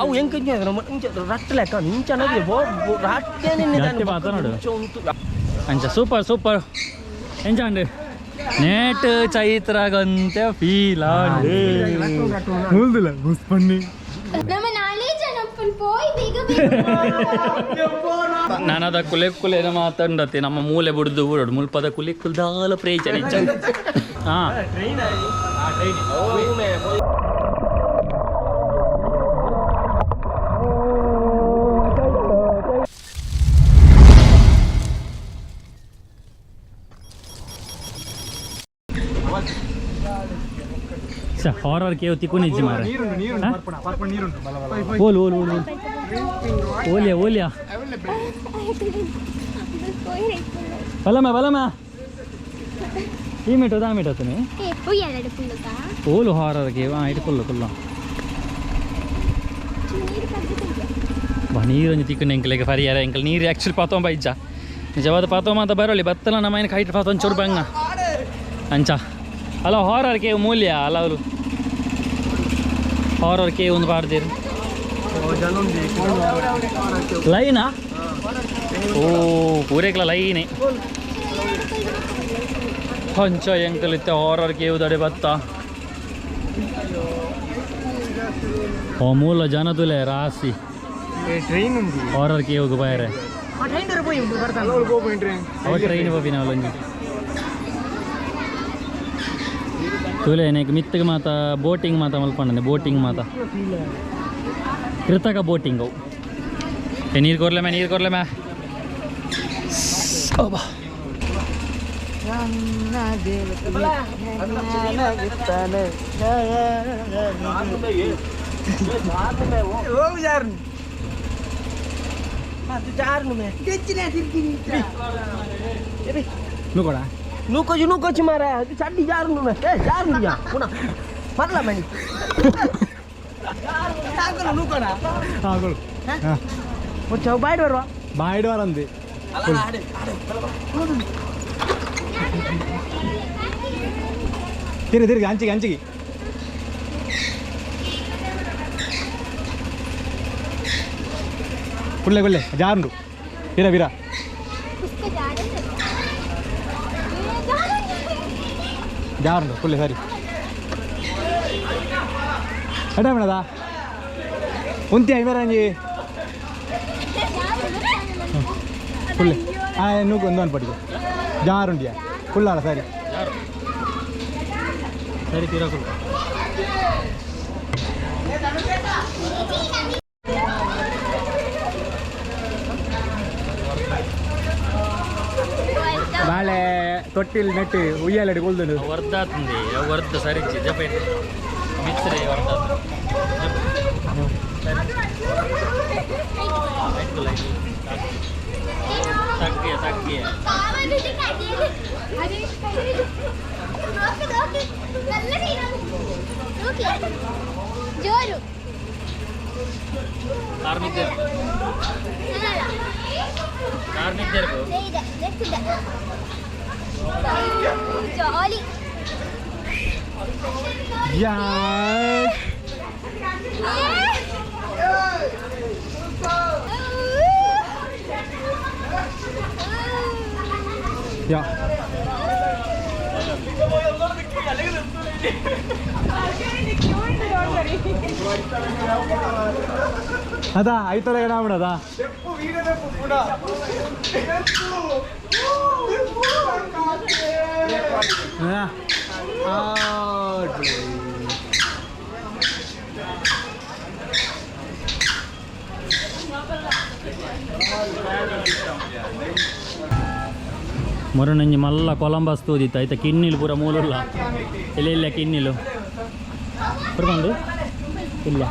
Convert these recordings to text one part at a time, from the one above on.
ಅವು ಎಂಕ್ ಇಂಚ ಇಂಚ ರಟ್ಟ ಲೆಕ್ಕ ಇಂಚ ರಟ್ಟೆನೆ. ಗಟ್ಟಿ ಪಾತನೋಡು. ಅಂಚ ಸೂಪರ್ ಸೂಪರ್. ಎಂಚಾಂಡ್ ನೇಟ್ ಚೈತ್ರಗಂತೆ ಫೀಲ್ ಆಂಡ್. ಮುಲ್ದಿಲ್ಲ ಬುಸ್ ಪನ್ನಿ. ನಮ್ಮ ನಾಲೇ ಜನ ಪೋಯ್ ಬೇಗ ಬೇಗ. ನಾನದ ಕುಲೆ ಮಾತಂಡತೆ ನಮ್ಮ ಮೂಲೆ ಬುಡ್ದು ಬುಡೋಡು ಮುಲ್ಪದ ಕುಲೆ ಕುಲ್ದಾಲ ಪ್ರೇಚನ ಇಚ್ಚ. ಹಾ, ಹಾರರ್ ಕೇವ್ ತಿಕ್ಕು ನಿಜ್ಜಿ ಮಾರೆ. ನೀರುಂಡು ನೀರುಂಡು. ಹಾ? ಪರ್ಪಣ ಪರ್ಪಣ ನೀರುಂಡು ಬಲ ಬಲ. ಓಲ್ ಓಲ್ ಓಲ್ ಓಲ್ ಓಲ್ಯ ಓಲ್ಯ. ಬಲಮ ಬಲಮ ಈ ಮೀಟರ್ ದಾ ಮೀಟರ್ ತನೆ. ಎರಡು ಪುಲ್ಲುಗ. ಓಲು ಹಾರರ್ ಕೇವ್. ಹಾಂ, ಇಟ್ಟು ಕುಲ್ಲು ಕುಲ್ಲು. ನೀರು ಕದ್ದು. ಬಾ, ನೀರೊಂಜಿ ತಿಕ್ಕು ಎಂಕಲೆಗ್ ಪರಿಯಾರ. ಎಂಕಲ್ ನೀರು ಆ್ಯಕ್ಚುಲಿ ಪಾತೊಂಬ ಇಜ್ಜ. ನಿಜವಾದ ಪಾತೊಂಬ ಅಂತ ಬರೋಲಿ ಬತ್ತಲ ನಮ್ಮ ಏನು ಕೈಟ್ ಪಾತೊಂದು ಚೂರು ಬಂಗ ಅಂಚ. ಅಲ್ಲ, ಹಾರರ್ ಕೇವ್ ಮೂಲ್ಯ ಅಲ್ಲ. ಅವರು ಹಾರರ್ ಕೇವ್ ಒಂದು ಪಾಡ್ತೀರಿ ಲೈನಾ? ಓ, ಪೂರೇಕ್ಲ ಲೈನೆ. ಅಂಚ ಎಂಕಲಿತ್ತೆ ಹಾರರ್ ಕೇವ್ ದಡೆ ಬತ್ತ. ಓ, ಮೂಲ ಜನ ತುಲೆ ರಾಸಿ. ಟ್ರೈನ್ ಉಂಡು. ಹಾರರ್ ಕೇವ್ಗೆ ಬಾಯರೆ. ಅವ ಟ್ರೈನ್ ಪೋಪಿನ ಅವಲೊಂಜಿ ತುಲೆ ನೆಕ್ ಮಿತ್ತಗೆ ಮಾತ ಬೋಟಿಂಗ್ ಮಾತ ಮಲ್ಪಂಡೆ. ಬೋಟಿಂಗ್ ಮಾತ ಕೃತಕ ಬೋಟಿಂಗ್ ಅವು. ಏ, ನೀರು ಕೊರ್ಲೆ ಮೇ, ನೀರು ಕೊರ್ಲೆ ಮೇ. ಅಬ್ಬಾ. ನುಕೊಡ. ನೂಕೊಚ್ಚು ನೂಕೊಚ್ಚು ಮಾರ, ಚಡ್ಡಿ ಜಾರು ಮೇ. ಏ, ಜಾರು ಯಾ ಪುನಃ ಮರಲ ಮಣಿ ನೂಕೊಡ. ಹಾಂ, ಕೊಡು. ಹಾಂ. ಚೌ ಬಾಯ್ಡ್ ಬರುವ. ಬಾಯ್ಡ್ ವರಂದಿ. ತಿರುಗಿ ತಿರುಗಿ, ಅಂಚಿಗೆ ಅಂಚಿಗೆ. ಕುಳ್ಳೆ ಕುಳ್ಳೆ, ಜಾರುಂಡು ವೀರ ವೀರ. ಪುಸ್ತಕ ಜಾರು. ಜಾರುಂಡು ಕುಳ್ಳೆ. ಸರಿ, ಎಡ ಮೇಡದ ಉಂತಿ ಐವರಂಜಿ ಕುಳ್ಳೆ. ಆ ನೂಕು ಒಂದು ಅನ್ಪಟ್ಟಿಗೆ ಜಾರುಂಡಿಯ ಕುಳ್ಳಾಲ. ಸರಿ. ಸರಿ, ತೀರಾ. ಬಾಳೆ ತೊಟ್ಟಿಲ್ ನೆಟ್ಟು ಉಯ್ಯಾಲಡಿ ಕುಲ್ದುಂಡು. ವರ್ಧಾತಂದಿ ವರ್ಧ ಸರಿಜಿ ಜಪ ಮಿತ್ರೆ ವರ್ಧ. ತಗ್ಗಿಯ ತಗ್ಗಿಯ. ನೋಕು ನೋಕು, നല്ല സീനാണ്. നോക്ക്. ജോരു. ಕಾರ್ಮಿದ್ದೇರು. ಕಾರ್ಮಿದ್ದೇರು. ജോലി. ಯಾ. ಯಾ. ಅದಾ ಐತದ ಬಿಡದಾ. ಮೊರನಂಜಿ ಮಲ್ಲ ಕೊಲಂಬಸ್ ತೂದಿತ್ತು ಆಯ್ತಾ. ಕಿನ್ನಿಲು ಪೂರ ಮೂಲುಲ್ಲ. ಇಲ್ಲ ಇಲ್ಲ, ಕಿನ್ನಿಲು ಬಂದು ಇಲ್ಲ.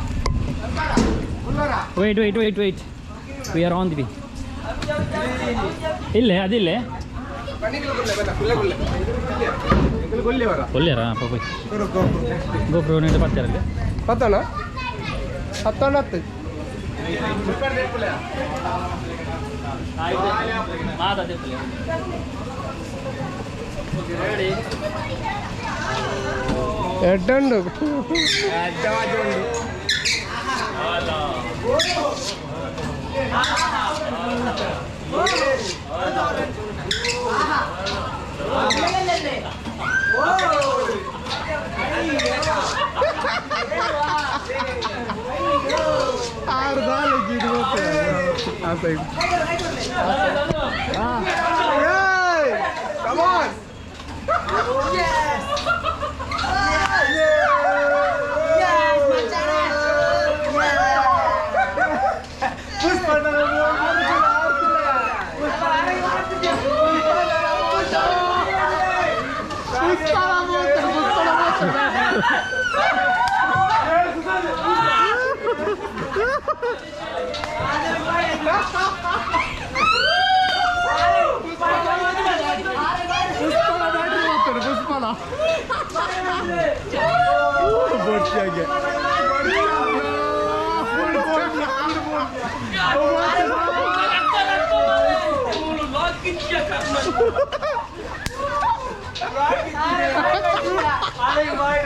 Wait wait wait wait, we are on the way. ಇಲ್ಲೇ ಅದಿಲ್ಲೇ ಒಳ್ಳೆಯರಾ ಪಾಪ. ಗೋಪ್ರೋ ನೀಡು ಪತ್ತಾರಲ್ಲಿ. ಪತ್ತಣ ಪತ್ತಣ ಹತ್ತು. ಮಾತಾಡ್ತಿಲ್ಲ. ಎಡ್ಡುಂಡು. Come on.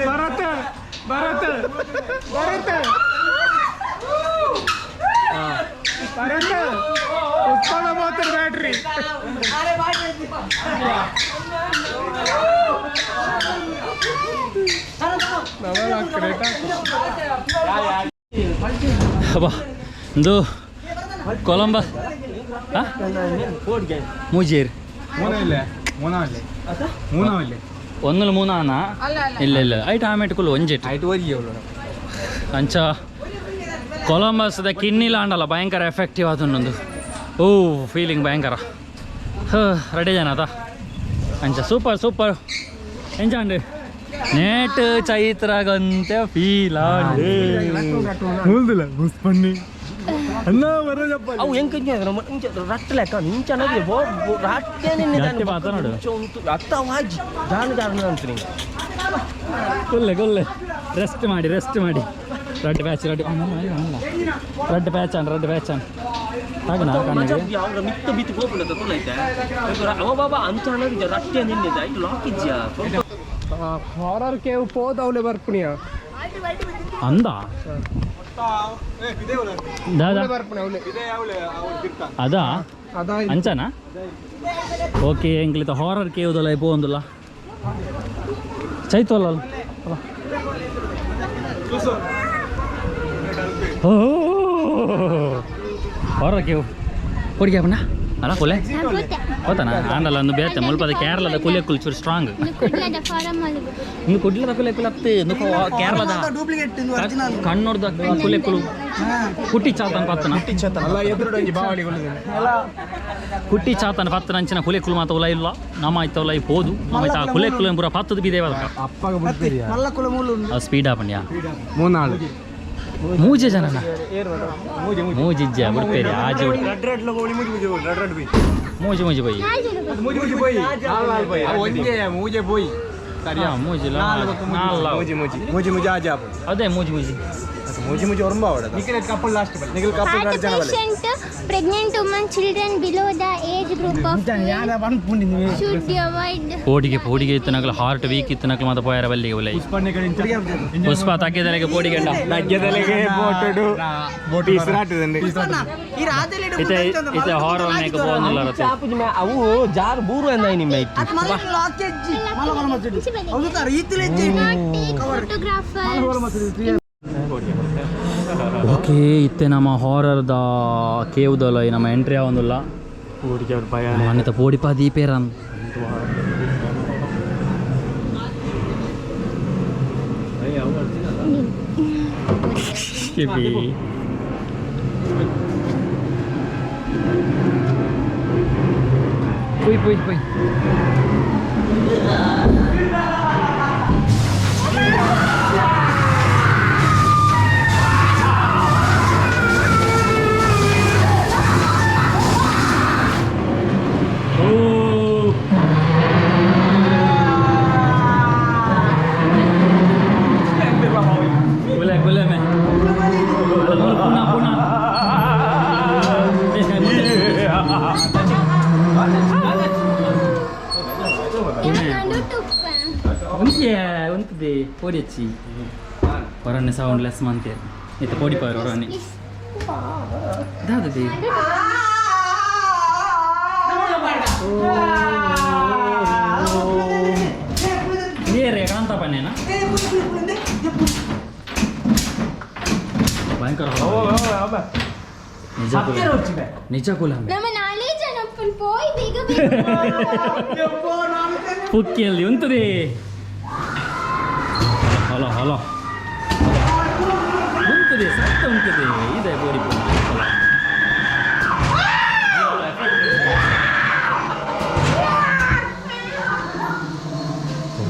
Bharat Bharat Bharat Bharat Pushpala ಮಾತ್ರ ಬ್ಯಾಟ್ರಿ. ಅಬ್ಬಾ, ಇಂದು ಕೊಲಂಬ ಮೂಜೇರ್. ಮೂನವಿಲ್ಲ, ಮೂನವಿಲ್ಲ, ಮೂನವಿಲ್ಲ. ಒಂದಲು ಮೂನಾನ? ಇಲ್ಲ ಇಲ್ಲ, ಐಟ್ ಆಮೇಟ್ಕುಲು ಒಂಜೆಟ್. ಆಯ್ತು, ಓದಿ ಅವಳು. ಅಂಚ ಕೊಲಂಬಸ್ದ ಕಿನ್ನಿಲ ಆಂಡಲ್ಲ, ಭಯಂಕರ ಎಫೆಕ್ಟಿವ್ ಅದನ್ನೊಂದು. ಓ ಫೀಲಿಂಗ್ ಭಯಂಕರ. ರೆಡಿ ಜನ ಅದ. ಅಂಚ ಸೂಪರ್ ಸೂಪರ್ ಎಂಚಾಂಡ್ ನೇಟ್ ಚೈತ್ರಗಂತೆ ಫೀಲ್ ಆಂಡ್. ಮೂಲ್ದಿಲ್ಲ ಪುಷ್ಪಣ್ಣಿ ಅಣ್ಣ ಬರೋದಪ್ಪ. ಅವು ಹೆಂಗ್ ಇಂಚ ರಟ್ಟ ಲೆಕ್ಕ ಇಂಚ ಅನ್ನೋದು ರಟ್ಟೆ. ಗಟ್ಟಿ ಪಾತ ನೋಡು. ಅತ್ತ ವಾಜ್ ಜಾನು ಜಾನು ಅಂತ ನಿಂಗೆ. ಕೊಲ್ಲೆ ಕೊಲ್ಲೆ, ರೆಸ್ಟ್ ಮಾಡಿ ರೆಸ್ಟ್ ಮಾಡಿ. Red patch, red red patch ಅನ್, ರೆಡ್ ಪ್ಯಾಚ್ ಅನ್ ಹಾಗನಾ ಕಣ್ಣಿಗೆ. ಅವ್ರ ಮಿತ್ತ ಬಿತ್ತು ಪೋಪುಂಡ ತೊಲೈತೆ ಅವ ಬಾಬಾ ಅಂಚ ಅನ್ನೋದು ರಟ್ಟೆ ನಿನ್ನೆ ಐಟ್ ಲಾಕ್ ಇಜ್ಜಿಯಾ. ಹಾರರ್ ಕೇವ್ ಪೋದ ಅವಲೆ ಬರ್ಪುಣಿಯ. ಅಂದ ದಾದಾ. ಬರ್ಪುಣಿ ಅವಲೆ. ಅದಾ. ಅದಾ. ಅಂಚನಾ? ಓಕೆ, ಎಂಕ್ಲಿತ ಹಾರರ್ ಕೇವುದಲ್ಲ ಪೋಂದುಲ್ಲ ಚೈತೋಲ್ಲ. ಓ ಹಾರರ್ ಕೇವು ಕೊಡಿಗೆ ಅಪ್ಪನ ಅಲ್ಲ ಕೊಲೆ ಹೋತಾನ ಆಂಡಲ್ಲ ಒಂದು ಬೇತೆ ಮುಲ್ಪದ ಕೇರಳದ ಕುಲೆ ಕುಲ್ ಚೂರು ಸ್ಟ್ರಾಂಗ್. ಕುಡ್ಲದ ಫಾರಂ ಅಲ್ಲಿ. ಇನ್ನು ಕುಡ್ಲದ ಕುಲೆ ಕುಲ್ ಅತ್ತು ಇನ್ನು ಕೇರಳದ ಡೂಪ್ಲಿಕೇಟ್ ಒರಿಜಿನಲ್. ಕಣ್ಣೂರ್ದ ಕುಲೆ ಕುಲು ಕುಟ್ಟಿ ಚಾತನ್ ಪತ್ತನ. ಅಲ್ಲ, ಎದುರು ಒಂಜಿ ಬಾವಳಿ. ಕುಟ್ಟಿ ಚಾತನ ಪತ್ತನ ಅಂಚಿನ ಕುಲೆ ಕುಲು ಮಾತ ಉಲ ಇಲ್ಲ. ನಮ್ಮ ಆಯ್ತ ಉಲ ಪೋದು ನಮ್ಮ ಆಯ್ತಾ ಕುಲೆ ಕುಲು ಪೂರ ಪತ್ತದ ಬಿದೇವ. ಅಪ್ಪಗ ಬಿಡ್ತೀರಿ. ಮಲ್ಲ ಕುಲ ಮೂಲು. ಸ್ಪೀಡ್ ಆಪಣ್ಯ. ಮೂನಾಳು. ಮೂಜೆ ಜನನ ಮೂಜಿಜ್ಜ ಬಿಡ್ಪೇರಿ ಆಜೆ. ರೆಡ್ ರೆಡ್ ಲೋಳಿ ಮೂಜಿ ಮೂಜಿ ರೆಡ್ ರೆಡ್ ಬಿ. ಮೂಜಿ ಮೂಜಿ ಬೈ. ಮೂಜಿ ಮೂಜಿ ಪೋಯಿ, ನಾಲ್ ಪೋಯಿ, ಒಂಜೆ ಮೂಜೆ ಪೋಯಿ. ಸರಿಯಾ? ಮೂಜಿ ನಾಲ್. ಮೂಜಿ ಮೂಜಿ ಮೂಜಿ ಮೂಜಿ ಆಜೆ ಆಪು. ಅದೇ ಮೂಜಿ ಮೂಜಿ. ಮೂಜಿ ಮೂಜಿ ಒರಂಬ ಅವಡ. ನಿಖಿಲ್ ಕಪಲ್ ಲಾಸ್ಟ್ ಬಲ್ಲಿ, ನಿಖಿಲ್ ಕಪಲ್ ಹಾರ್ಟ್ ಎರಡು ಜನ ಬಲ್ಲಿ. Patient, pregnant women, children below the age group of should avoid. ಪೋಡಿಗೆ ಪೋಡಿಗೆ ಇತ್ತು ನಕಲು, ಹಾರ್ಟ್ ವೀಕ್ ಇತ್ತು ನಕಲು ಮಾತ ಪೋಯಾರ ಬಲ್ಲಿಗೆ ಉಲೈ. ಪುಷ್ಪ ತಗ್ಗೆದಲೆಗೆ ಪೋಡಿಗೆಂಡ. ತಗ್ಗೆದಲೆಗೆ ಬೋಟುಡು ಬೋಟಿ. ಈ ರಾತ್ರಿ. ಇತ್ತೆ ಇತ್ತೆ ಹಾರರ್ ಮೇಕ ಪೋಂದುಲ್ಲ ರತೆ. ಅವು ಜಾರು ಬೂರು ಅಂದ ನಿಮ್ಮ ಇತ್ತು. ಅದು ಮಲ್ಲ ಲಾಕ್ ಹೆಜ್ಜಿ ಮಲ್ಲ ಮಲ್ಲ ಮಚ್ಚಡಿ ಹೌದು ತಾರ ಈತಿಲ ಹೆಜ್ಜೆ. Not take photographers. Okay, ಇತ್ತೆ ನಮ್ಮ ಹಾರರ್ದ ಕೇವ್ದಲ್ಲ ನಮ್ಮ ಎಂಟ್ರಿ ಆವೊಂದುಲ್ಲ. ಮನೆತ ಪೋಡಿಪ ದೀಪೇರನ್. ಕಿಬಿ ಪುಯ್ ಪುಯ್ ಪುಯ್. ಓ ಗುಲೆ ಗುಲೆ ಮೇ ಅಲ್ಲ ಪುನಃ ಪುನಃ. ಉಂತಿಯೇ ಉಂತದೆ ಪೋಡಿ ಹಚ್ಚಿ ಹೊರನ್ನೆ ಸೌಂಡ್ ಲೆಸ್ ಮಂತೆ ಇತ್ತ ಪೋಡಿ ಪಾರು ಹೊರನ್ನೆ ದಾದದಿ. ಏರೇ ಕಾಂತ ಪನ್ನೇನಾ ಭಯಂಕರ. ನಿಜ ಕುಲೆ ನಿಜ ಕುಲೆ. ನಮ್ಮ ನಾಲೇ ಜನ ಪೋಯ್ ಬೇಗ ಬೇಗ. ಪುಕ್ಕಿಯಲ್ಲಿ ಉಂತದೆ. ಹಲೋ ಹಲೋ, ಉಂತದೆ, ಸತ್ತ ಉಂತದೆ. ಇದೆ ಬೋಡಿ.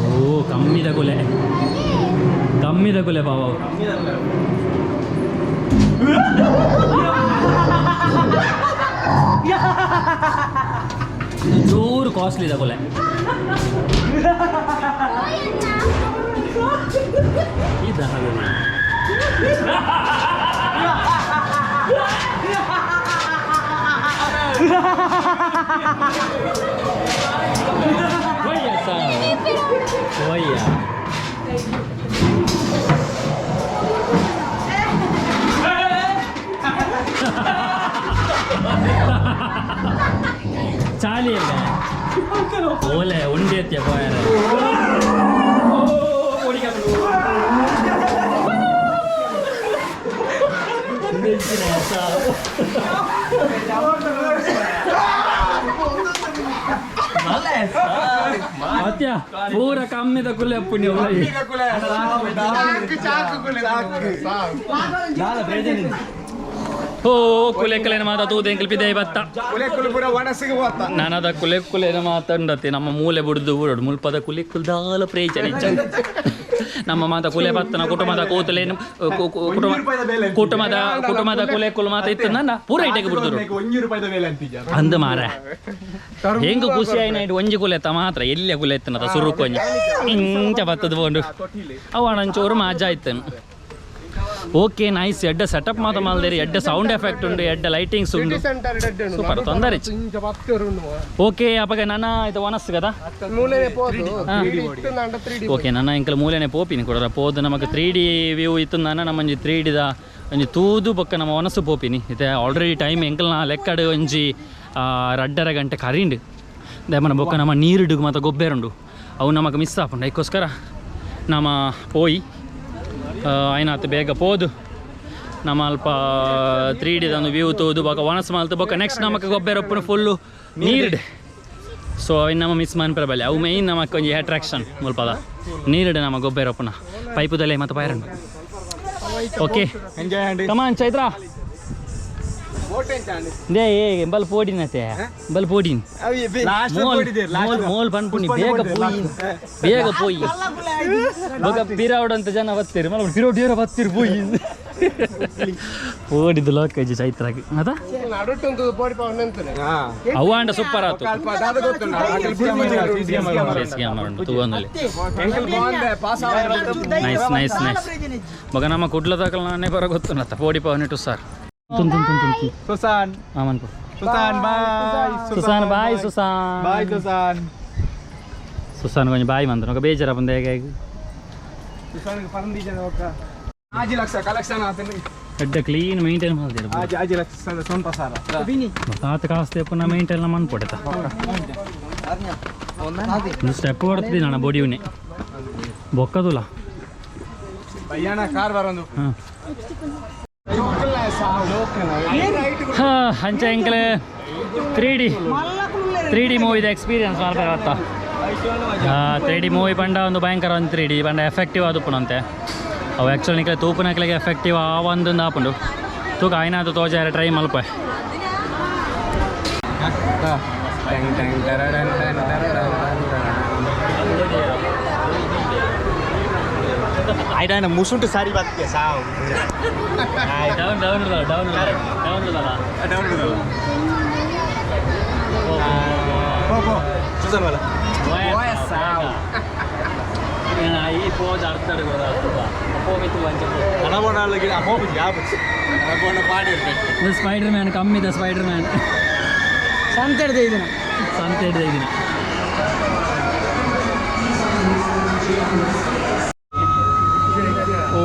ಓ, ಕಮ್ಮಿದ ಕುಲೆ, ಕಮ್ಮಿದ ಕುಲೆ ಬಾವ. ಇದು ಜೋರು ಕಾಸ್ಟ್ಲಿ ಇದೆ ಕೊಲೆ. ಪೋಯ್ ಅಣ್ಣ. ಇದು ಹಾಗೆ. ಒಯ್ಯ ಸರ್, ಒಯ್ಯ. ಚಾಲಿ ಅಲ್ಲ ಓಲೆ ಉಂಡೆ ಎತ್ತಿಯ ಪೋಯರೆ. ಅತ್ಯ ಪೂರ ಕಮ್ಮಿದ ಕುಲೆ ಪುಣ್ಯ. ದಾಲ ಪ್ರಯೋಜನ. ಓ, ಕುಲೆ ಕುಲೆನ ಮಾತ ತೂದು ಪಿದೆ ಬತ್ತ. ಕುಲೆ ಪೂರ ಒಣಸಿಗೆ ಹೋತ. ನಾನದ ಕುಲೆ ಕುಲೆನ ಮಾತಂಡತೆ ನಮ್ಮ ಮೂಲೆ ಬುಡ್ದು ಬುಡೋಡು ಮುಲ್ಪದ ಕುಲೆ ಕುಲ್ದಾಲ ಪ್ರಯೋಜನ ಇಜ್ಜ. ನಮ್ಮ ಮಾತ ಕುಲೆ ಬತ್ತನ ಕುಟುಂಬದ ಕೂತಲೇನು ಕುಟುಂಬ ಕುಟುಂಬದ ಕುಟುಂಬದ ಕುಲೆ ಕುಲ್ ಮಾತ ಇತ್ತು ನನ್ನ ಪೂರ ಇಟಕ್ಕೆ ಬಿಡ್ದರು. ಒಂಜಿ ರೂಪಾಯಿದ ಮೇಲೆ ಅಂತೀಜ. ಅಂದ ಮಾರ, ಹೆಂಗ ಖುಷಿ ಆಯ್ನ ಒಂಜಿ ಕುಲೆ ಎತ್ತ ಮಾತ್ರ ಎಲ್ಲಿಯ ಕುಲೆ ಎತ್ತನದ ಸುರುಕು ಒಂಜಿ ಇಂಚ ಬತ್ತದ ಪೋಂಡು ಅವ ನಂಚೂರು ಮಾಜ ಆಯ್ತನು. Okay, nice. ಎಡ್ಡ ಸೆಟಪ್ ಮಾತ ಮಲ್ದೇರಿ. ಎಡ್ಡ ಸೌಂಡ್ ಎಫೆಕ್ಟ್ ಉಂಡು, ಎಡ್ಡ ಲೈಟಿಂಗ್ಸ್ ಉಂಡು. ಸೂಪರ್, ತೊಂದರೆ ಇಜ್ಜಿ. ಇಂಚ ಬತ್ತರು ಉಂಡು. ಓಕೆ, ಅಪಗ ನನ್ನ ಇದು ವನಸ್ಸು ಕದಾ. ಮೂಲೆನೆ ಪೋದು ಇತ್ತು ನಾಂಡ 3D. Okay, ನನ್ನ ಎಂಕಲ್ ಮೂಲೆನೆ ಪೋಪಿನಿ ಕೊಡರ ಪೋದು ನಮಕ್ 3D view ಇತ್ತು. ನನ್ನ ನಮ್ಮಂಜಿ 3ಡಿದ ಒಂಜಿ ತೂದು ಬೊಕ್ಕ ನಮ್ಮ ವನಸ್ಸು ಪೋಪಿನಿ. ಇತ್ತೆ ಆಲ್ರೆಡಿ ಟೈಮ್ ಎಂಕಲ್ನ ಲೆಕ್ಕಡು ಒಂಜಿ ರಡ್ಡರ ಗಂಟೆ ಕರಿಂಡು. ದೇಮನ ಬೊಕ್ಕ ನಮ್ಮ ನೀರುಡುಗು ಮತ್ತು ಗೊಬ್ಬೆರುಂಡು, ಅವು ನಮಕ್ ಮಿಸ್ ಆಪುಂಡು. ಅದಕ್ಕೋಸ್ಕರ ನಮ್ಮ ಪೋಯಿ ಆಯ್ನಾತ್ ಬೇಗ ಪೋದು ನಮ್ಮ ಅಲ್ಪ 3ಡಿದ ಒಂದು ವ್ಯೂ ತೋದು ಬೊಕ್ಕ ವನಸ್ ಮಲ್ತು ಬೊಕ್ಕ ನೆಕ್ಸ್ಟ್ ನಮಕ್ ಗೊಬ್ಬೆರೊಪ್ಪುನು ಫುಲ್ಲು ನೀರುಡು. ಸೊ ಅವಿನ ನಮ್ಮ ಮಿಸ್ ಮನ್ಪೆರ ಬಲ್ಲಿ. ಅವು ಮೇಯ್ನ್ ನಮಕ್ ಒಂಜಿ ಅಟ್ರಾಕ್ಷನ್ ಮುಲ್ಪದ ನೀರುಡು ನಮ್ಮ ಗೊಬ್ಬೆರೊಪ್ಪುನ ಪೈಪುದಲ್ಲೇ ಮತ್ತು ಪೈರಂಡು. Okay. Enjoy and come on Chaitra. They ಏ ಬಲ್ ಪೋಡಿನತೆ ಬಲ್ ಪೋಡಿನ್. ಲಾಸ್ಟ್. ಮೋಲ್ ಮೋಲ್ ಮೋಲ್ ಪನ್ಪುನಿ ಬೇಗ ಪೋಯಿ, ಬೇಗ ಪೋಯಿ. ಬೊಕ ಪಿರಾವಡ್ ಅಂತ ಜನ ಬತ್ತೀರಿ ಮಲ್ಲ ಪಿರೋಡ್ ಏರ ಬತ್ತೀರಿ. ಪೋಯಿ ಪೋಡಿದ್ದು ಲೋಕ ಇಜ್ಜಿ ಚೈತ್ರಾಗ್ ಅದ. ನಡುಟುಂದು ಪೋಡಿ ಪವನ್ ಅಂತಾನೆ. ಅವ ಅಂಡ ಸೂಪರ್ ಆತು. ಕ್ಯಾಮರಾ ತೂವೊಂದಲ್ಲಿ. Nice nice nice. ಬೊಕ ನಮ್ಮ ಕುಡ್ಲದಾಕಲ್ ನಾನೇ ಬರ ಗೊತ್ತುನತ್ತ ಪೋಡಿ ಪವನಿಟು ಸರ್ ತುನ್ ತುನ್ ತುನ್ ತುನ್ ತುನ್. ಸುಸಾನ್. ಆ ಮನ್ಪು. ಸುಸಾನ್ ಬಾಯ್. ಸುಸಾನ್ ಬಾಯ್, ಸುಸಾನ್. ಬಾಯ್ ಸುಸಾನ್. ಸುಸಾನ್ ಕೊಂಚ ಬಾಯ್ ಮಂದನ ఒక ಬೇಜಾರ ಬಂದ ಹೇಗೆ. ಸುಸಾನ್ ಪರಂದಿ ಜನ ಒಕ್ಕ ಆಜಿ ಲಕ್ಷ ಕಲೆಕ್ಷನ್ ಆತನ. ಎಡ್ಡ ಕ್ಲೀನ್ ಮೇಂಟೈನ್ ಮಾಡ್ತೀರ. ಆಜಿ ಆಜಿ ಲಕ್ಷ ಸ್ವಂತ ಸಾರ. ತಾತ ಕಾಸ್ತೆ ಪುನಃ ಮೇಂಟೈನ್ ಮನ್ಪೊಡೆತ ಒಂದು ಸ್ಟೆಪ್ ಹೊಡ್ತಿದ್ದೀನಿ ನಾನು ಬೊಡಿಯುನೆ ಬೊಕ್ಕದುಲ. ಬಯ್ಯಾಣ ಕಾರ್ ಬರೋದು. ಹಾಂ ಅಂಚೆ ಎಂಕಲೆ 3D ಮೂವಿದ ಎಕ್ಸ್ಪೀರಿಯನ್ಸ್ ಮಾಡ್ತಾರೆ ಬತ್ತ. 3D movie ಪಂಡ ಒಂದು ಭಯಂಕರ ಒಂದು 3D ಪಂಡ ಎಫೆಕ್ಟಿವ್ ಆದುಪ್ಪುನಂತೆ. ಅವು ಆ್ಯಕ್ಚುಲಿ ನಿಕಲೆ ತೂಪುನಕ್ಲೆಗೆ ಎಫೆಕ್ಟಿವ್ ಆ ಒಂದು ಆಪುಂಡು. ತೂಕ ಆಯ್ನಾದ ತೋಜಾರೆ ಟ್ರೈ ಮಲ್ಪ. ಆಯ್ತಾ ಮುಸುಂಟು ಸಾರಿ ಬತ್ತೆ ಸಾವು. Down down down down. ಪೋ ಸುಸಾನ್ ವಲ್ಲ. ಈ ಪೋಜ್ ಅರ್ಥ ಸ್ಪೈಡರ್ ಮ್ಯಾನ್ ಕಮ್ಮಿದ ಸ್ಪೈಡರ್ ಮ್ಯಾನ್. ಸಂತೆ ಹಿಡ್ದು ಇದನ್ನ. ಸಂತೆ ಹಿಡ್ದು ಇದೀನಿ. ಓ,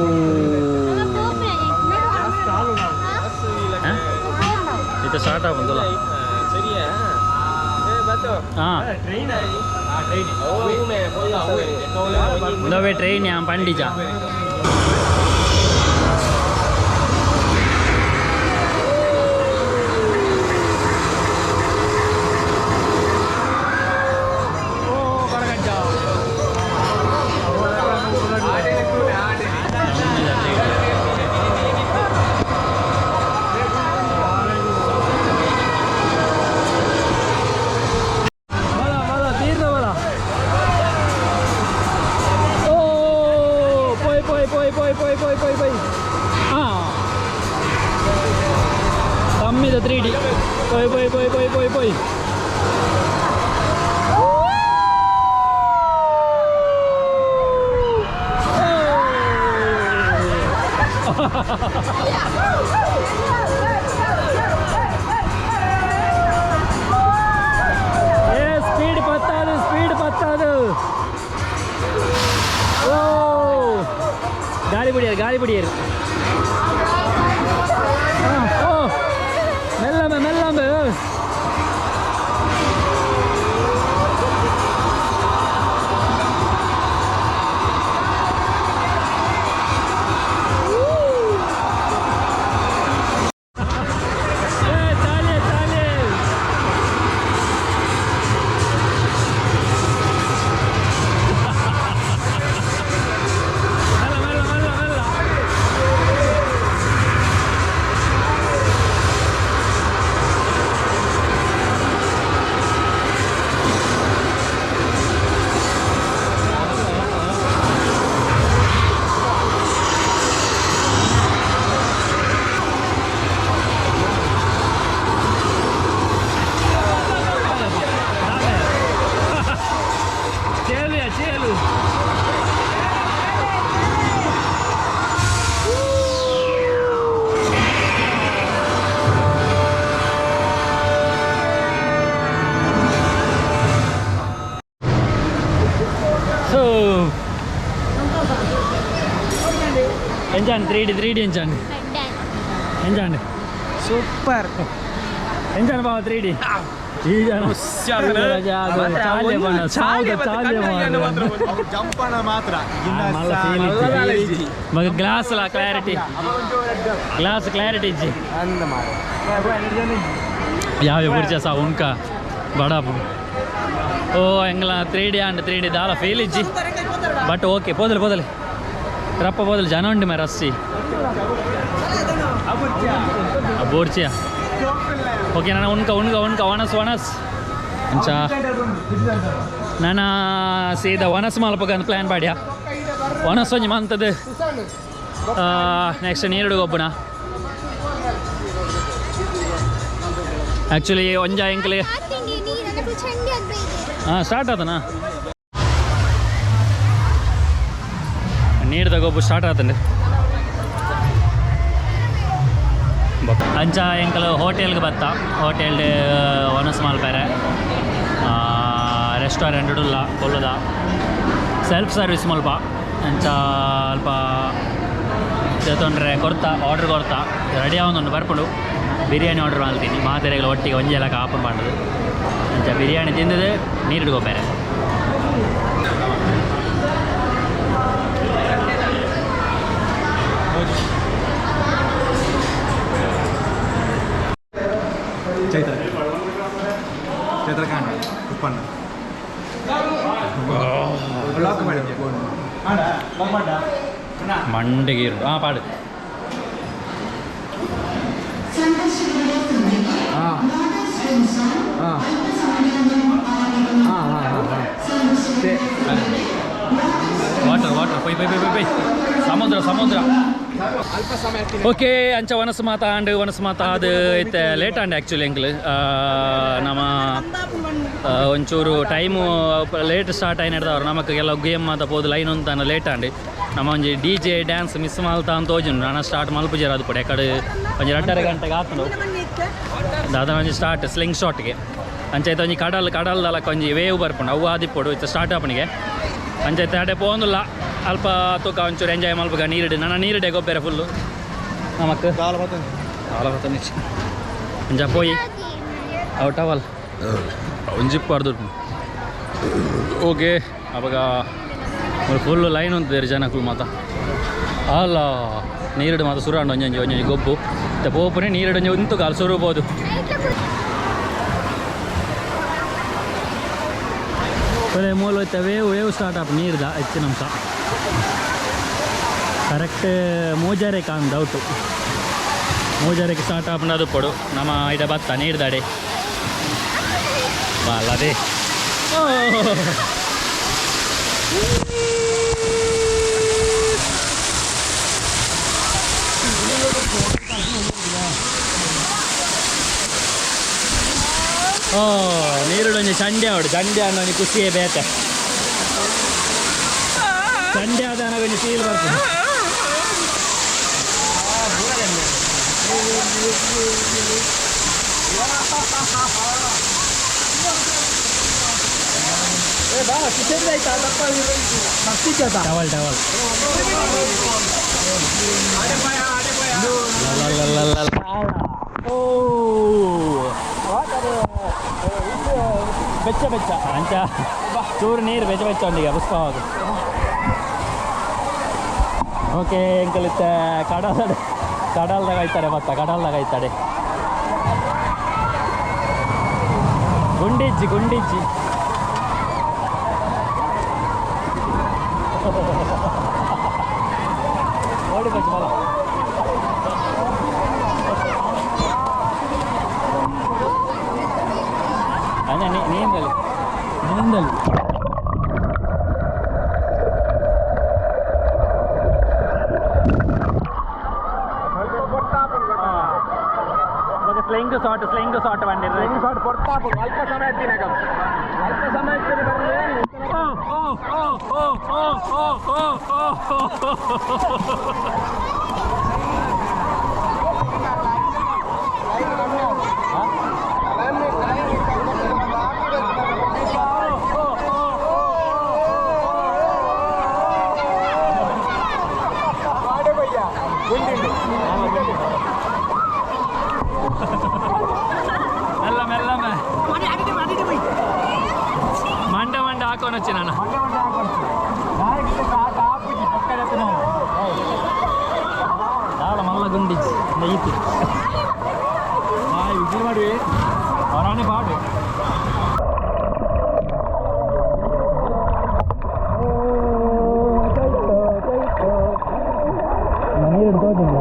ಇದು ಸ್ಟಾರ್ಟ್ ಆಗುಂದಲ್ಲ. ಹಾಂ, ಉಂದವೇ ಟ್ರೈನ್ ಯಾ ಪಂಡಿಜ. 3D 3D ಪೋಯ್ ಪೋಯ್ ಪೋಯ್ ಪೋಯ್ ಪೋಯ್ ಪೋಯ್. ಏ ಸ್ಪೀಡ್ ಪತ್ತಾದು, ಸ್ಪೀಡ್ ಪತ್ತಾದು. ಓ ಗಾಳಿ ಬಿಡಿಯರು, ಗಾಳಿ ಬಿಡಿಯರು. ಓ ಮೆಲ್ಲಂಬೆ ಮೆಲ್ಲಂಬೆ. ಏ ಚಾಲೆ ಚಾಲೆ. ಮೆಲ್ಲ ಮೆಲ್ಲ ಮೆಲ್ಲ ಮೆಲ್ಲ. ಚೇಲು ಚೇಲು. ಸೊ ಎಂಚಾಂಡ್ 3D 3D ಎಂಚಾಂಡ್? ಎಂಚಾಂಡ್? ಸೂಪರ್. ಎಂಚಾಂಡ್ ಬಾವ 3D? ಈ ಜನ ಜಂಪಣ ಮಾತ್ರ. ಮಗ ಗ್ಲಾಸ್ ಅಲ್ಲ ಕ್ಲಾರಿಟಿ, ಗ್ಲಾಸ್ ಕ್ಲಾರಿಟಿ ಇಜ್ಜಿ. ಅಂದ ಮಾರ. ಯಾವ ಬುರ್ಜ ಸಾ ಉಂಕ ಬಡಾಪು. ಓ ಎಂಗ್ಲ 3D and 3D ದಾಲ ಫೀಲ್ ಇಜ್ಜಿ, ಬಟ್ ಓಕೆ. ಪೋದಲೆ ಪೋದಲೆ ರಪ್ಪ ಪೋದಲೆ. ಜನ ಉಂಡು ಮೇ ರಸ್ಸಿ ಬೋರ್ಚಿಯ. ಓಕೆ, ನಾನು ಉಣ್ಕ ಉಣ್ಕ ಉಣ್ಕ ಒಣಸ್ ಒಣಸ್ ಅಂಚ. ನಾನು ಸೀದಾ ಒಣಸ್ ಮಲ್ಪಕಂತ ಪ್ಲ್ಯಾನ್ ಪಾಡ್ಯ. ಒಣಸ್ ಒಂಜಿ ಮಂತದ್ದು, ನೆಕ್ಸ್ಟ್ ನೀರುಡು ಗೊಬ್ಬನ. ಆ್ಯಕ್ಚುಲಿ ಒಂಜ ಎಂಕ್ಲೆ ಹಾಂ ಸ್ಟಾರ್ಟ್ ಆತನಾ ನೀರ್ದ ಗೊಬ್ಬು ಸ್ಟಾರ್ಟ್ ಆತಂడి. ಅಂಚ ಎಂಕಲು ಹೋಟೆಲ್ಗೆ ಬತ್ತ, ಹೋಟೆಲ್ ಒಣಸ್ ಮಲ್ಪೆರೆ. ರೆಸ್ಟೋರೆಂಟ್ ಉಲ್ಲ ಕೊಲ್ಲುದ ಸೆಲ್ಫ್ ಸರ್ವಿಸ್ ಮಲ್ಪ. ಅಂಚ ಅಲ್ಪ ತೊಂದರೆ ಕೊರ್ತಾ, ಆರ್ಡ್ರ್ ಕೊರ್ತಾ, ರೆಡಿ ಆವೊಂದುಂಡು, ಬರ್ಪುಂಡು. ಬಿರಿಯಾನಿ ಆರ್ಡರ್ ಮಾಡ್ತೀನಿ. ಮಾತೆರೆಗಳ ಒಟ್ಟಿಗೆ ಒಂಜೆ ಲೆಕ್ಕ ಆಪನ್ ಮಾಡೋದು. ಅಂಚ ಬಿರಿಯಾನಿ ತಿಂದದು ನೀರು ಗೊಬ್ಬರ. ಚೈತ್ರ ಚೈತ್ರ ಕಾಂಡ ಉಪ್ಪಣ್ಣ ಲಾಕ್ ಮಾಡಿ. ಮಂಡೆಗೆ ಇರು. ಹಾಂ ಪಾಡು. ಹಾಂ ಹಾಂ ಹಾಂ ಹಾಂ ಹಾಂ. ವಾಟರ್ ವಾಟರ್ ಪೊಯ್ ಪೊಯ್ ಪೊಯ್ ಪೊಯ್. ಸಮುದ್ರ ಸಮುದ್ರ. ಅಲ್ಪ ಸಮಯ. ಓಕೆ, ಅಂಚ ವನಸು ಮಾತ ಆಂಡ್ ವನಸು ಮಾತ ಅದು ಇತ್ತೆ ಲೇಟ್ ಆಂಡ್. ಆ್ಯಕ್ಚುಲಿ ಎಂಕ್ಲು ನಮ್ಮ ಒಂಚೂರು ಟೈಮು ಲೇಟ್ ಸ್ಟಾರ್ಟ್ ಆಯ್ನಡ್ದವ್ರು ನಮಕ್ ಎಲ್ಲ ಗೇಮ್ ಮಾತ ಪೋದು ಲೈನ್ ಉಂತಾನ ಲೇಟ್ ಆಂಡ್. ನಮ್ಮ ಒಂಜಿ ಡಿಜೆ ಡ್ಯಾನ್ಸ್ ಮಿಸ್ ಮಲ್ತಾ ಅಂತ ತೋಜುಂಡು. ನಾನು ಸ್ಟಾರ್ಟ್ ಮಲ್ಪುಜಾರ ಅದು ಪಡೆ ಕಡೆ ಒಂಜಿ 2.5 ಗಂಟೆಗೆ ಆತುಂಡು ದಾದ ಒಂಜಿ ಸ್ಟಾರ್ಟ್ ಸ್ಲಿಂಗ್ ಶಾಟ್ಗೆ. ಅಂಚೈತೆ ಒಂಜಿ ಕಡಲ್ ಕಡಲ್ ದಲಕ ಒಂಜಿ ವೇವ್ ಬರ್ಪುಂಡು, ಅವು ಆದಿಪ್ಪೊಡು ಇತ್ತೆ ಸ್ಟಾರ್ಟ್ ಆಪಣಿಗೆ. ಅಂಚೈತೆ ಅಡೆ ಪೋಂದುಲ್ಲ, ಅಲ್ಪ ತೂಕ ಒಂಚೂರು ಎಂಜಾಯ್ ಮಲ್ಪಗ ನೀರಿಡೆ. ನನ್ನ ನೀರಿಡೆ ಗೊಬ್ಬರ ಫುಲ್ಲು ನಮಕ್ ದಾಲ ಬರ್ತದೆ. ಅಂಚ ಪೋಯಿ ಅವು ಟವಲ್ ಒಂಜಿಪ್ಪಾರ್ದು. ಓಕೆ, ಅವಾಗ ಫುಲ್ ಲೈನ್ ಉಂಟು ಜನಕ್ಕೂ ಮಾತ. ಅಲ್ಲ ನೀರಿಡು ಮಾತ ಸುರಾಂಡು ಒಂಜೊಂಜಿ ಒಂಜೊಂಜಿ ಗೊಬ್ಬು ಇತ್ತೆ ಪೋಪುನೆ. ನೀರಿಡು ಒಂಜಿ ಉಂತು ಕಾಲು ಸುರುಬೋದು. ಮೂಲ ಇತ್ತೆ ವೇವ್ ವೇವ್ ಸ್ಟಾರ್ಟ್ ಆಪ್ ನೀರ್ದ ಹೆಚ್ಚಿನ ಅಂಶ. ಕರೆಕ್ಟ್ ಮೂಜಾರೆ ಕಾನ್ ಡೌಟು. ಮೂಜಾರೆಗೆ ಸ್ಟಾರ್ಟ್ ಆಪುಂಡು ಅದು ಪೊಡು. ನಮ್ಮ ಇಡ ಬತ್ತ ನೀರ್ದಾಡೆ ಬಾಲದೆ. ಓ ನೀರುಡೊಂಜಿ ಚಂಡೆ ಅವಡು ಚಂಡೆ ಅನ್ನೊಂಜಿ ಖುಷಿಯೇ ಬೇತೆ ಚಂಡೆ ಆದ ಒಂಜಿ ಫೀಲ್ ಬರ್ತದೆ ಟವಲ್ ಟವಲ್ ಓ ಬೆಚ್ಚ ಬೆಚ್ಚ ಅಂಚ ಚೂರು ನೀರು ಬೆಚ್ಚ ಬೆಚ್ಚ ಉಂಡಿಗೆ ಪುಷ್ಪವಾಗ ಓಕೆ ಎಂಕಲಿತ್ತೆ ಕಡಲ ಕಡಲ್ದಾಗ ಐತಾರೆ ಮತ್ತ ಕಡಲ್ದಾಗ ಐತಾರೆ ಗುಂಡಿಜ್ಜಿ ಗುಂಡಿಜ್ಜಿ ಓಡಿ ಬಚ್ಚ ಬಲ ಅಣ್ಣ ನೀಂದಲಿ ನೀಂದಲಿ ಸ್ಲಿಂಗ್ ಶಾಟ್ ಸ್ಲಿಂಗ್ ಶಾಟ್ ಬಂದಿರ ಸ್ಲಿಂಗ್ ಶಾಟ್ ಕೊಡ್ತಾಪುಂಡು ಅಲ್ಪ ಸಮಯ ತಿನ್ನಕ ಅಲ್ಪ ಸಮಯ ಓ ಓ ಓ ಓ ಓ ಓ ಓ ಓ ಮೆಲ್ಲ ಮೆಲ್ಲ ಮಂಡ ಮಂಡ ಹಾಕೊಂಡು వచ్చి నాన్న ದಾಲ ಮಲ್ಲ ಗುಂಡಿಜ್ಜಿ ಈತಿ ಅವರಾಣೆ ಪಾಡು ನೀರು ತೋಜಿಲ್ಲ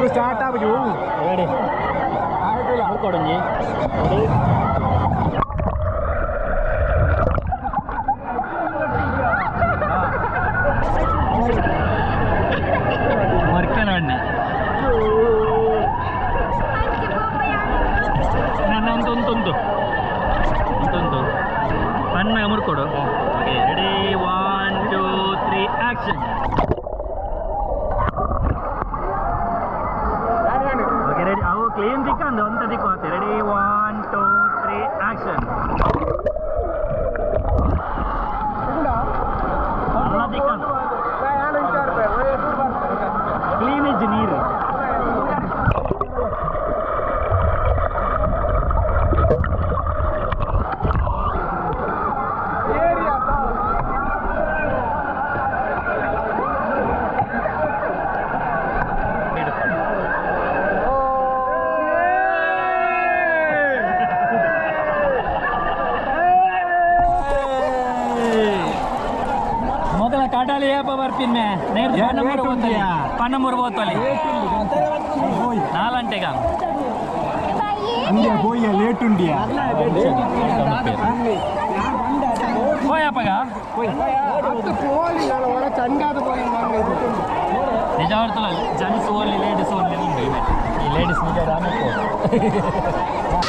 ಸ್ಟಾರ್ಟ್ ಆಗುದು ರೆಡಿ ಕೊಡಂಜಿ ಮರ್ಕೆನ ಅಣ್ಣೆ ನನ್ನ ಒಂದು ಒಂದು ಸಣ್ಣ ಮುರ್ಕೊಡು. Okay, ready, 1 2 3 action. Okay, ready. ಅವು ಕ್ಲೀನ್ ದಿಕ್ಕಂದು ಅಂತ ದಿಕ್ಕು ಆತೆ. Ready, 1 2 3 action. ಅಲ್ಲ ದಿಕ್ಕಂದು ಕ್ಲೀನ್ ಇಜ್ಜಿ ನೀರು. ಮೊದಲ ಕಾಟಾಲಿ ಏಪ ಬರ್ಪಿನ್ಮೆ ನೇರ್ ಪನ್ನಮೂರು ಬೋತಲಿ ಪನ್ನಮೂರು ಬೋತಲಿ ನಾಲಂಟೆಗ ಅಂದ್ಯ ಪೋಯ್ಯ ಲೇಟ್ ಉಂಡಿಯ ಹೋಯಪ್ಪಗ ನಿಜ ಅರ್ಥಲ್ಲ ಜೆಂಟ್ಸ್ ಓನ್ಲಿ ಲೇಡೀಸ್ ಓನ್ಲಿ ಉಂಟು ಈ ಲೇಡೀಸ್ ನಿಜ ರಾಮಕ್ಕೆ.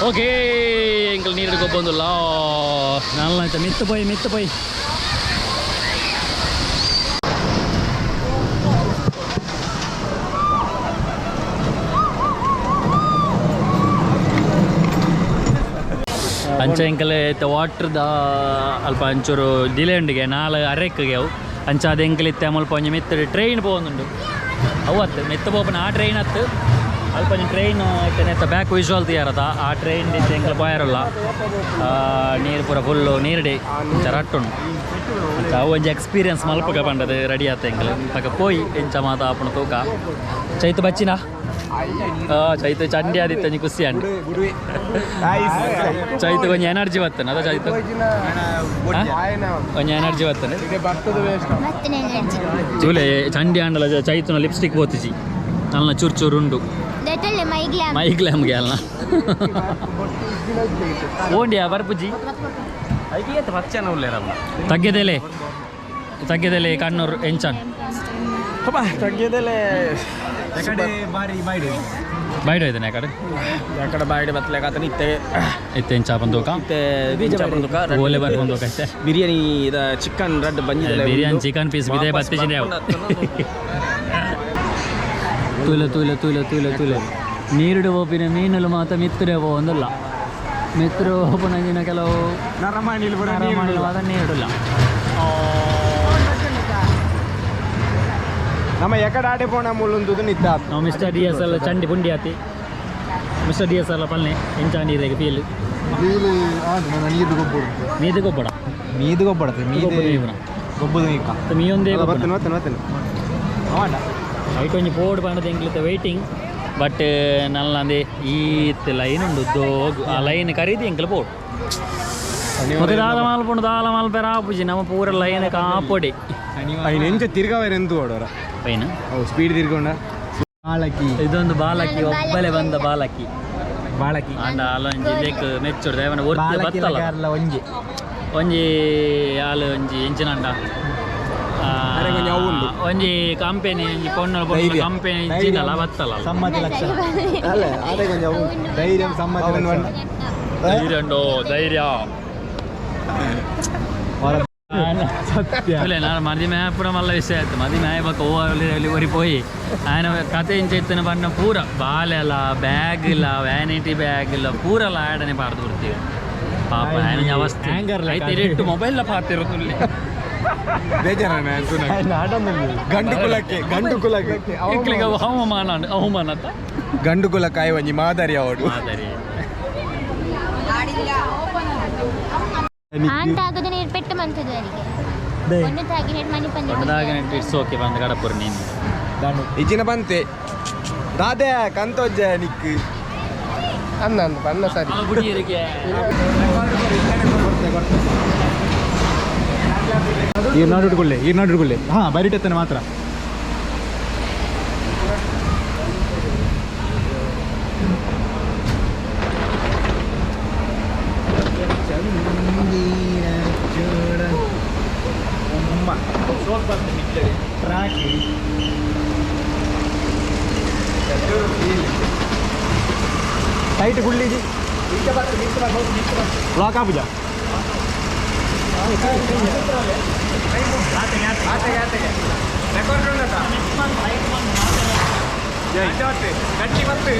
ಓಕೆ ಎಂಕಲ್ ನೀರು ಗೊಬ್ಬೊಂದುಲ್ಲ ನಾಲ್ಕು ಮಿತ್ತು ಪೋಯ್ ಮಿತ್ತು ಪೋಯ್. ಅಂಚೆ ಎಂಕಲೆ ವಾಟ್ರ್ದ ಅಲ್ಪ ಅಂಚೂರು ಡಿಲೇ ಉಂಡಿಗೆ ನಾಲ್ ಅರೆಕ್ಗೆ ಅವು ಅಂಚ ಅದು ಎಂಕಲ್ ಇತ್ತೆ ಮುಲ್ಪ ಒಂಜಿ ಮಿತ್ತು ಟ್ರೈನ್ ಪೋವೊಂದುಂಡು ಅವು ಅತ್ತು ಮೆತ್ತ ಪೋಪನ ಆ ಟ್ರೈನ್ ಅತ್ತು ಅಲ್ಪ ಒಂಜಿ ಟ್ರೈನ್ ಇತ್ತೆ ನೆತ್ತ ಬ್ಯಾಕ್ ವಿಜುವಲ್ ತಯಾರತ ಆ ಟ್ರೈನ್ ಇತ್ತೆ ಎಂಕಲ್ ಪೋಯಾರಲ್ಲ ನೀರು ಪೂರ ಫುಲ್ಲು ನೀರುಡೆ ಅಂಚ ರಟ್ಟುಂಡು ಅಂಚ ಅವು ಒಂಜಿ ಎಕ್ಸ್ಪೀರಿಯನ್ಸ್ ಮಲ್ಪಗ ಪಂಡದು ರೆಡಿ ಆತ ಎಂಕಲ್ ಪಕ್ಕ ಪೋಯಿ ಎಂಚ ಮಾತ ಆಪುಣ ತೂಕ ಚೈತು ಬಚ್ಚಿನ ಚೈತು ಚಂಡಿ ಆದಿತ್ತ ಒಂಜಿ ಖುಷಿ ಅಂಡ್ ಚೈತು ಒಂಜಿ ಎನರ್ಜಿ ಬರ್ತನೆ ಅದ ಚೈತು ಒಂಜಿ ಎನರ್ಜಿ ಬರ್ತನೆ ಚೂಲೆ ಚಂಡಿ ಆಂಡಲ ಚೈತುನ ಲಿಪ್ಸ್ಟಿಕ್ ಪೋತಿಜಿ ನಲ್ಲ ಚೂರು ಚೂರು ಉಂಡು ದೆತೊಲ್ಲೆ ಮೈಗ್ಲಾಮ್. ಮೈಗ್ಲಾಮ್ಗೆ ಅಲ್ಲ ಓಂಡಿಯಾ ಬರ್ಪುಜಿ. ತಗ್ಗೆದೆಲೆ ತಗ್ಗೆದೆಲೆ ಕಣ್ಣೂರು ಎಂಚಾನ್ ತಗ್ಗೆದೆಲೆ ಎಕಡೆ ಬಾರಿ ಬೈಡ್ ಬೈಡ್ ಹೋಯ್ತಾನೆ ಆ ಕಡೆ. ಎಕಡೆ ಬಾಯ್ಡ್ ಬತ್ತಲೆ ಕಾತನ ಇತ್ತೆ. ಇತ್ತೆ ಎಂಚ ಬಂದೋಕ? ಇತ್ತೆ ಎಂಚ ಬಂದೋಕ? ಓಲೆ ಬರ್ ಬಂದೋಕ ಇತ್ತೆ. ಬಿರಿಯಾನಿ ಇದ ಚಿಕನ್ ರಡ್ ಬಂದಿದೆ. ಬಿರಿಯಾನಿ ಚಿಕನ್ ಪೀಸ್ ಬಿದೆ ಬತ್ತಿಜಿದೆ ಅವು. ತೂಲೆ ತೂಲೆ ತೂಲೆ ತೂಲೆ ತೂಲೆ ನೀರುಡು ಓಪಿನ ಮೀನುಲು ಮಾತ ಮಿತ್ತುರೆ ಒಂದಲ್ಲ ಮಿತ್ತರು ಓಪನಂಜಿನ ಕೆಲವು ನರಮಾಣಿಲು ಪೂರ ನರಮಾಣಿಲು ಮಾತ ನೀರುಡುಲ್ಲ. ನಮ್ಮ ಎಕಡೆ ಆಡೆ ಪೋಣ ಮುಳ್ಳುಂದುದು ನಿತ್ತ. ನಾವು ಮಿಸ್ಟರ್ ಡಿ ಎಸ್ ಎಲ್ಲ ಚಂಡಿ ಪುಂಡಿ ಆತಿ. ಮಿಸ್ಟರ್ ಡಿ ಎಸ್ ಎಲ್ಲ ಪಲ್ನೆ ಎಂಚ ನೀರಿಗೆ ಫೀಲ್? ನೀರು ಗೊಬ್ಬರ. ಮೀದು ಗೊಬ್ಬಡ. ಮೀದು ಗೊಬ್ಬಡತ್ತೆ ಮೀದು. ಗೊಬ್ಬದು ನೀಕ. ಮೀಯೊಂದೇ. ಬರ್ತೇನೆ ಬರ್ತೇನೆ ಬರ್ತೇನೆ. ಐಟ್ ಒಂಜಿ ಪೋಡು ಪಂಡದ ಎಂಕ್ಲಿತ್ತ ವೆಯ್ಟಿಂಗ್ ಬಟ್ ನಲ್ಲಂದೆ ಈತ್ ಲೈನ್ ಉಂಡು ದೋಗು ಆ ಲೈನ್ ಕರೀದಿ ಎಂಕ್ಲ ಪೋಡು ఒక ದಾಲ ಮಾಲ್ಪುಂಡು ದಾಲ ಮಾಲ್ಪೆರ ಆಪುಜಿ ನಮ್ಮ ಪೂರ ಲೈನ್ ಕಾಪೊಡಿ. ಐನು ಎಂಚ ತಿರ್ಗಾವೇರೆ ಎಂತು ಓಡೋರ? ಪೈನ. ಅವು ಸ್ಪೀಡ್ ತಿರ್ಗೊಂಡ. ಬಾಳಕಿ. ಇದೊಂದು ಬಾಲಕಿ. ನಾನು ಒಬ್ಬಲೆ ಬಂದ ಬಾಲಕಿ. ಬಾಲಕಿ. ಬಾಳಕಿ. ಅಂಡ ಅಲ್ಲೊಂಜಿ ಲೇಕ್ ಮೆಚ್ಚುಡು ದೇವನ ಒರ್ತಿ ಬಾಳಕಿ. ಬತ್ತಲ್ಲ. ಕೇರಳ ಒಂಜಿ. ಒಂಜಿ ಆಲು ಒಂಜಿ ಎಂಚಿನಂಡ ಅರೆ ಒಂಜಿ ಅವು ಉಂಡು. ಒಂಜಿ ಕಂಪೆನಿ ಒಂಜಿ ಪೊಣ್ಣು ಪೊಣ್ಣು ಧೈರ್ಯ. ಕಂಪೆನಿ ಇಜ್ಜಿನಲ್ಲ ಬತ್ತಲ್ಲ. ಸಮ್ಮತಿ ಲಕ್ಷಣ. ಅಲ್ಲ ಆಡೆ ಕೊಂಚ ಅವು. ಧೈರ್ಯ ಸಮ್ಮತಿ ಅವನು ಲಕ್ಷಣ. ಧೈರ್ಯ ಉಂಡು ಧೈರ್ಯ. ಸತ್ಯ. ಇಲ್ಲ ನಾನು ಮದಿಮೆ ಪೂರ ಮಲ್ಲ ವಿಷಯ ಆಯ್ತು. ಮದಿಮೆ ಆಯ್ಬಾಕ ಓವರ್ ಒರಿ ಪೋಯಿ ఆయన ಕತೆ ಇಂಚ ಇತ್ತಿನ ಬಣ್ಣ ಪೂರ ಬಾಲೆಲ ಬ್ಯಾಗ್ ಇಲ್ಲ ವ್ಯಾನಿಟಿ ಬ್ಯಾಗ್ ಇಲ್ಲ ಪೂರಲ ಆಡನೆ ಪಾಡ್ದು ಕೊಡ್ತೀವಿ ಪಾಪ ఆయన ಅವಸ್ಥೆ. Hanger ಲೆಕ್ಕ. ಐತೆ ಇಟ್ಟು ಮೊಬೈಲ್ ಪಾತಿರೋದು. ಬೇಜಾರಣ. ಗಂಡು ಕುಲಕ್ಕೆ ಗಂಡು ಕುಲಕ್ಕೆ. ಎಂಕ್ಲಿಗೆ ಅವು ಅವಮಾನ ಅವಮಾನ ಅಂತ. ಗಂಡು ಕುಲಕ್ಕಾಯಿ ಒಂಜಿ ಮಾದರಿ ಅವಡು. ಮಾದರಿ. ಆಂತ ಆಗೋದು ನೀರು ಪೆಟ್ಟು ಮಂತದ್ದು ಅವರಿಗೆ ಒಂದು ತಾಗಿ ನೆಟ್ ಮನಿ ಪಂದಿ. ದೊಡ್ಡದಾಗ it's okay ಬಂದು ಕಡಪುರ ನೀನು. ಇಚಿನ ಬಂತೆ ದಾದೆ ಕಂತೋಜ್ಜೆ ನಿಕ್ ಅನ್ನ ಅನ್ನ ಸರಿ. ಬುಡಿಯರಿಗೆ. ಈರ್ನಾಡು ಇಟ್ಕೊಳ್ಳಿ ಈರ್ನಾಡು ಇಟ್ಕೊಳ್ಳಿ ಹಾಂ ಬರಿಟೆತ್ತನೆ ಮಾತ್ರ. ಟೈಟ್ ಗುಳ್ಳಿಜಿ ಲಾಕ್ ಆಪುಜ. ಗಟ್ಟಿ ಬತ್ತು.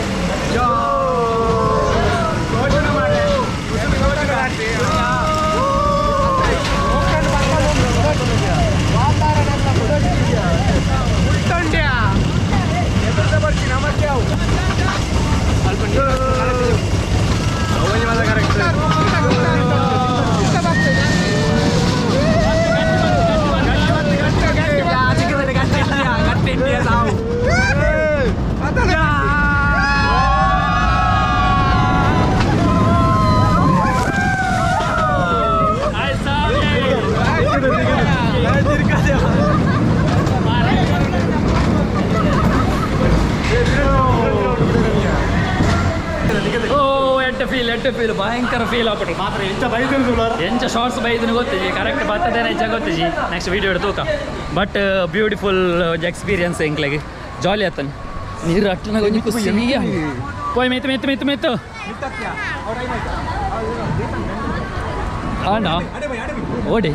ಓ ಎಟ್ಟ ಫೀಲ್ ಎಟ್ಟ ಫೀಲ್ ಭಯಂಕರ ಫೀಲ್ ಆಗ್ಬಿಟ್ರು. ಮಾತ್ರ ಎಂಚ ಬೈದು. ಎಂಚ ಶಾರ್ಟ್ಸ್ ಬೈದನು ಗೊತ್ತಿಜಿ ಕರೆಕ್ಟ್ ಬರ್ತದೇನೆ ಎಂಚ ಗೊತ್ತಿಜಿ. ನೆಕ್ಸ್ಟ್ ವೀಡಿಯೋ ತೂಕ ಬಟ್ ಬ್ಯೂಟಿಫುಲ್ ಎಕ್ಸ್ಪೀರಿಯನ್ಸ್. ಎಂಕ್ಲೆಗೆ ಜಾಲಿ ಆತನ ನೀರು ಅಟ್ಟನಾಗ ಒಂಜಿ ಖುಷಿ. ಪೋಯ್ ಮಿತ್ತು ಮಿತ್ತು ಮಿತ್ತು ಮಿತ್ತು ಆಂಡ ಓಡಿ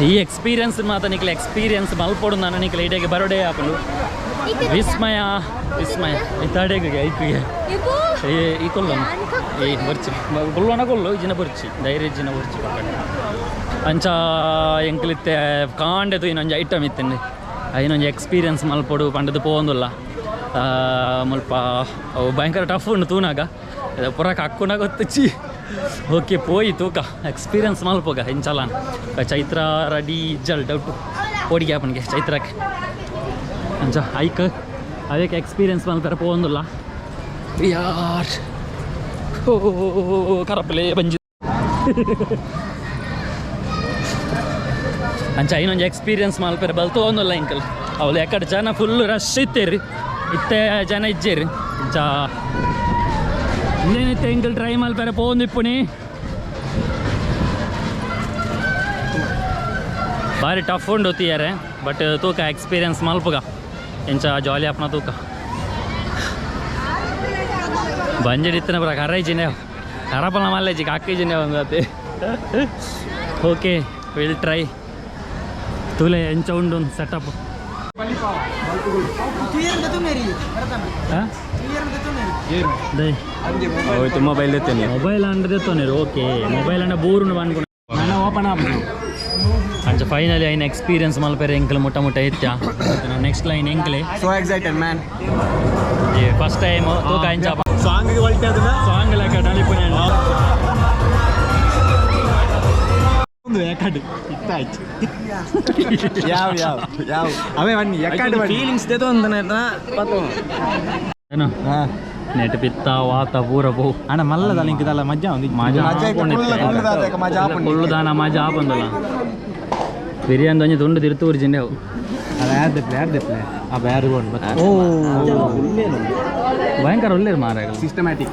ಈ ಎಕ್ಸ್ಪೀರಿಯನ್ಸ್ ಮಾತ್ರ ನಿಕ್ಲೆ ಎಕ್ಸ್ಪೀರಿಯನ್ಸ್ ಮಲ್ಪೊಡು. ನಾನು ನಿಕ್ಲೆ ಇಡೀ ಬರೋಡೆ ಆಪುಂಡು. ವಿಸ್ಮಯ ವಿಸ್ಮಯ ಇತ್ತಾಡೆಗೆ ಐಪಿಗೆ ಈ ಈ ಕೊಲ್ಲೋಣ ಈ ಬರ್ಚಿ ಕೊಲ್ಲೋಣ ಕೊಲ್ಲು ಜಿನ ಬರ್ಚಿ ಧೈರ್ಯ ಜಿನ ಬರ್ಚಿ ಪಕ್ಕಡೆ ಅಂಚ ಎಂಕ್ಲಿತ್ತೆ ಕಾಂಡೆ ಇನ್ನೊಂಜಿ ಐಟಮ್ ಇತ್ತಂడి ಐನೊಂಜಿ ಎಕ್ಸ್ಪೀರಿಯನ್ಸ್ ಮಲ್ಪೊಡು ಪಂಡದು ಪೋವೊಂದುಲ್ಲ. ಮುಲ್ಪ ಅವು ಭಯಂಕರ ಟಫ್ ಉಂಡು ತೂನಾಗ ಪುರಕ ಅಕ್ಕುನ ಗೊತ್ತುಚಿ. ಓಕೆ ಪೋಯಿ ತೂಕ ಎಕ್ಸ್ಪೀರಿಯನ್ಸ್ ಮಲ್ಪೋಗ ಇಂಚಲಾನ್ ಚೈತ್ರ ರೆಡಿ ಇಜ್ಜಲ್ ಡೌಟು ಪೋಡಿಗೆ ಆಪನಿಗೆ ಚೈತ್ರಕ್ಕೆ ಅಂಚ ಐಕ್ ಅದಕ್ಕೆ ಎಕ್ಸ್ಪೀರಿಯನ್ಸ್ ಮಲ್ಪೆರ ಪೋವೊಂದುಲ್ಲ ಯಾರ್. ಓ ಕರಪಲೆ ಬಂಜಿ ಅಂಚ ಇನ್ನೊಂದು ಎಕ್ಸ್ಪೀರಿಯನ್ಸ್ ಮಲ್ಪೆರ ಬಲ್ತು ಒಂದಲ್ಲ ಇಂಕಲ್ ಅವಳು ಎಕಡೆ ಜನ ಫುಲ್ ರಶ್ ಇತ್ತೇರಿ. ಇತ್ತೆ ಜನ ಇಜ್ಜೆರ್. ಇಂಚ ಇಂದೇನಿತ್ತೆ ಎಂಕಲ್ ಟ್ರೈ ಮಲ್ಪೆರೆ ಪೋವೊಂದು ಇಪ್ಪುನಿ. ಬಾರಿ ಟಫ್ ಉಂಡು ತೀಯರೆ, ಬಟ್ ತೂಕ ಎಕ್ಸ್ಪೀರಿಯನ್ಸ್ ಮಲ್ಪುಗ, ಎಂಚ ಜಾಲಿ ಆಪ್ನ ತೂಕ. ಬಂಜಡಿ ಇತ್ತಿನ ಪುರ ಕರ ಇಜ್ಜಿನೆ, ಕರಪಲ ಮಲ್ಲೆಜ್ಜಿ ಕಾಕಿಜಿನೆ ಒಂದು ಅತೆ. Okay, will try. ತೂಲೆ ಎಂಚ ಉಂಡು ಸೆಟಪ್. ಮೊಬೈಲ್ ದೆತ್ತೇನೆ. ಮೊಬೈಲ್ ಅಂದ್ರೆ ತೊಂದರೆ. ಓಕೆ, ಮೊಬೈಲ್ ಅಂದ್ರೆ ಬೂರುಂಡು ಪನ್ಪುನ. ಓಪನ್ ಆಪುಂಡು. ಅಂಚ ಫೈನಲಿ ಐನ ಎಕ್ಸ್ಪೀರಿಯನ್ಸ್ ಮಲ್ಪೆರೆ ಎಂಕಲ್ ಮುಟ್ಟ ಮುಟ್ಟ ಇತ್ಯ. ನೆಕ್ಸ್ಟ್ ಲೈನ್ ಎಂಕ್ಲೆ. So excited man. First time ತೂಕ ಎಂಚ. ಸಾಂಗ್ ಒಲ್ಟೆ ಅದನ್ನ. ಸಾಂಗ್ ಲೆಕ್ಕ ನಲಿಪುನೆ. ಒಂದು ಎಕಡ್ ಇತ್ತಾಯ್ತು. ಯಾವ ಯಾವ ಯಾವ ಅವೇ ಬನ್ನಿ ಎಕ್ಕಡ್ ಬನ್ನಿ. ಫೀಲಿಂಗ್ಸ್ ದೆತೊಂದನ. ಏನು ನೆಟ್ ಪಿತ್ತ ವಾತ ಪೂರ ಪೋ. ಅಣ್ಣ ಮಲ್ಲದ ಲಿಂಕ್ ದಲ್ಲ ಮಜ್ಜಾ ಒಂದು. ಮಜಾ. ಮಜಾ ಇತ್ತೆ, ಕುಳ್ಳು ದಾತ ಮಜಾ ಆಪುಂಡು. ಕುಳ್ಳುದಾನ ಮಜಾ ಆಪುಂದಲ್ಲ. ಬಿರಿಯಾನಿ ಒಂಜಿ ತುಂಡು ತಿರುತು ಊರ್ಜಿಂಡೆ ಅವು. ಅಲ್ಲ, ಯಾರು ದೆಪ್ಲೆ, ಯಾರು ದೆಪ್ಲೆ, ಆ ಯಾರು ಓ. ಭಯಂಕರ ಒಳ್ಳೇರು ಮಾರಾಯ. ಸಿಸ್ಟಮ್ಯಾಟಿಕ್.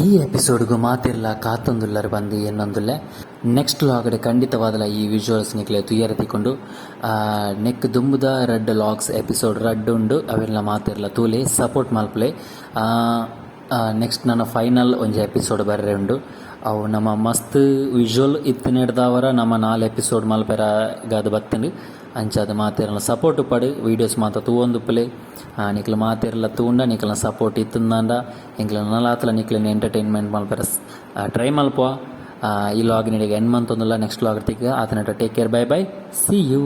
ಈ ಎಪಿಸೋಡ್ಗೂ ಮಾತಿರ್ಲ ಕಾತೊಂದುಲ್ಲರ್ ಬಂದು ಎನ್ನೊಂದುಲ್ಲೆ. ನೆಕ್ಸ್ಟ್ ಲಾಗಡೆ ಖಂಡಿತವಾದಲ ಈ ವಿಜುವಲ್ಸ್ ನಿಕ್ಲೆ ತುಯ್ಯರ ತಿಕೊಂಡು. ನೆಕ್ ದುಂಬುದ ರಡ್ಡ್ ಲಾಗ್ಸ್ ಎಪಿಸೋಡ್ ರಡ್ಡ್ ಉಂಡು. ಅವೆಲ್ಲ ಮಾತಿರ್ಲ ತೂಲೆ, ಸಪೋರ್ಟ್ ಮಲ್ಪಲೆ. ನೆಕ್ಸ್ಟ್ ನನ್ನ ಫೈನಲ್ ಒಂಜಿ ಎಪಿಸೋಡ್ ಬರ್ರೆ ಉಂಡು. ಅವು ನಮ್ಮ ಮಸ್ತ್ ವಿಜುವಲ್ ಇತ್ತಿನೆಡ್ದಾವರ ನಮ್ಮ ನಾಲ್ ಎಪಿಸೋಡ್ ಮಲ್ಪೆರ ಗಾದು ಬತ್ತಂಡು. ಅಂಚಾದ ಮಾತೆರ್ಲ ಸಪೋರ್ಟ್ ಪಡು, ವೀಡಿಯೋಸ್ ಮಾತ ತೂವೊಂದುಪ್ಪಲೆ. ನಿಕ್ಲ ಮಾತೆರ್ಲ ತೂಂಡ ನಿಕ್ಲ ಸಪೋರ್ಟ್ ಇತ್ತಂದಾಂಡ ಎಂಕ್ಲ ನಲಾತ್ಲ ನಿಕ್ಲೆನ ಎಂಟರ್ಟೈನ್ಮೆಂಟ್ ಮಲ್ಪೆರ ಟ್ರೈ ಮಲ್ಪುವ. ಈ ಲಾಗ್ ನಿಡೆಗೆ ಎಂಡ್ ಮಂತೊಂದುಲ್ಲ. ನೆಕ್ಸ್ಟ್ ಲಾಗ್ ತಿಕ್ಕ ಆತನಟ. Take care, bye bye, see you.